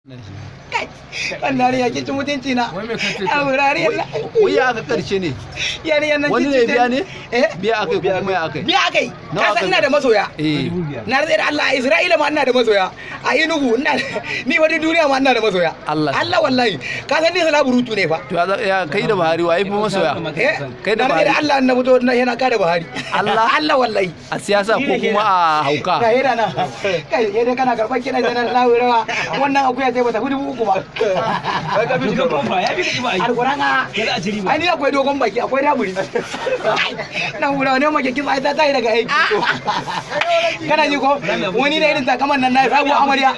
Wannan ya ci mutunci na. Wai ya aka karshe ne? Wani ne biya ne? Biya akai ko kuma ya akai? Biya akai. Ka san ina da masoya. Na rantsa da Allah a Isra'ila ma ina da masoya. A Enugu ina ni wani duniya ma ina da masoya. Allah. Allah wallahi. Ka san ni burutu ne fa. To ya kai da Buhari waye fi masoya? Kai da Buhari. Da Allah na fito yana ka da Buhari. Allah. Allah wallahi. A siyasa ko kuma a hauka. Ga hira na. Kai yadda kana karɓar kiɗan janar lawirawa wannan akuya sai bata fi 3000 ba. Alƙur'an ai ni akwai dogon baki akwai daburi. Nan wura ne make kitsa ai ta tayi daga aiki. Kana ji ko wani ne irin takaman nan nayi sabuwar amarya.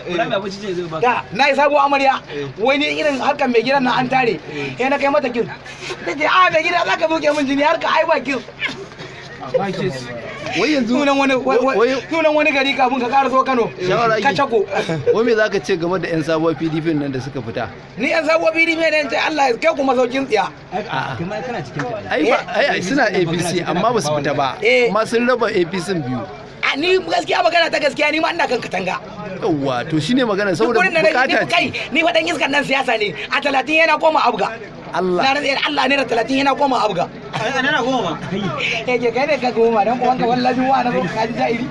Da nayi sabuwar amarya wani irin harkar mai gidan nan an tare. Sai na kai mata kin. Tace a mai gida zaka buke min jini harka ai ba kin. Wai yanzu sunan wani gari kafin ka ƙara so Kano ka cako. Wai me zaka ce game da yan sabuwar PDP nan da suka fita? Ni yan sabuwar PDP ne ce Allah ya kai kuma saukin tsiya. Ai ai suna APC amma ba su fita ba. Amma sun raba APC biyu. A ni gaskiya magana ta gaskiya ni ma ina kan katanga. Yawwa to shine magana saboda bukata ce. Ni wadan iskan nan siyasa ne a 30 yana koma abga. Allah. Na rantsa Allah ne da 30 yana koma abga. Ai ana goma. Eh ke kai ne ka goma dan uwanka wallahi wa na zo ka ji jairi.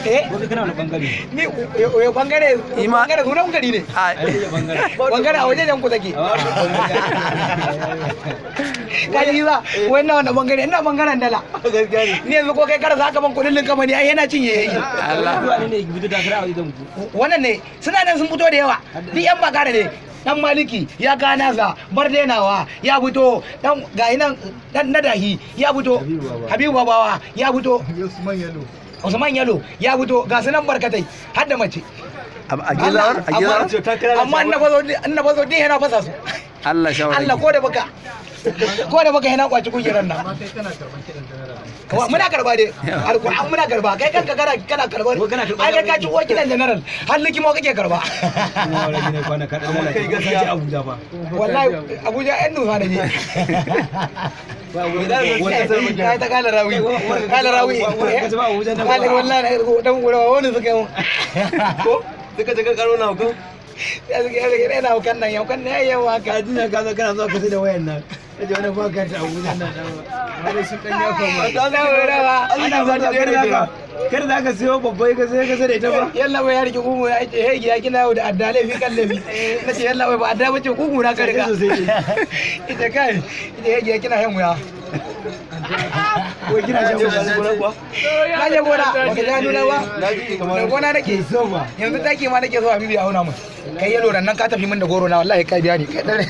Eh ko kana wani bangare? Ni yo bangare bangare sunan gari ne. Bangare a wajen ku take. Ka ji za wannan wannan bangare ina bangaren dala. Ni yanzu ko kai kar za ka ban kudin linka mani ai yana cinye yayi. Allah. Wannan ne suna nan sun fito da yawa. Duk yan bakara ne. Dan Maliki ya gana za Bardenawa ya fito dan ga nan dan Nadahi ya fito Habibu Babawa ya fito Usman Yalo ya fito ga sunan barkatai har da mace a gizawar a gizawar amma na bazo din yana fasa su Allah shawara Allah ko da baka yana kwaci kujerar nan muna karba dai alquran muna karba kai kanka kana kana karba ai kai ka ci uwar kidan general har likimo kake karba wallahi Abuja yan nufa da ne kai ta kala rawi kala rawi kala wallahi dan gura wani suka yi ko suka je ka karo na ko ya suka yi yana hukan nan yau kan ne yawa ka ji na ka zo kana zuwa kusa da wayan nan kaje wani ba ka ta Abuja nan wani su dan ya koma ana ba ta da kar da ka siyo babbai ka sai ka sai da ita ba yalla bai ya rike kugu ya ce hey gida kina yau da adda laifi kan laifi nace yalla bai ba adda bace kugu na ka riga ita kai ita hey gida kina yan wuya ko kina shan gona kuwa na je gona baka ja nuna ba da gona nake yanzu taki ma nake so a bibi auna mun kai yalo nan ka tafi min da goro na wallahi kai biya ni kai dare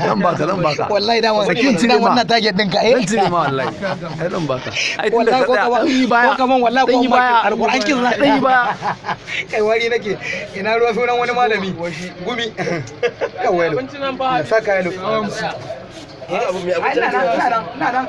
zan baka zan baka wallahi da sakin cire ma wannan target ɗinka eh zan cire ma wallahi ai zan baka ai tunda wallahi ka ko tsaya ka dan yi baya ko kaman wallahi ko dan yi baya alquran kin dan yi baya kai wari nake ina ruwa sunan wani malami gumi yawa yalo saka yalo abu mai ai ina nan ina nan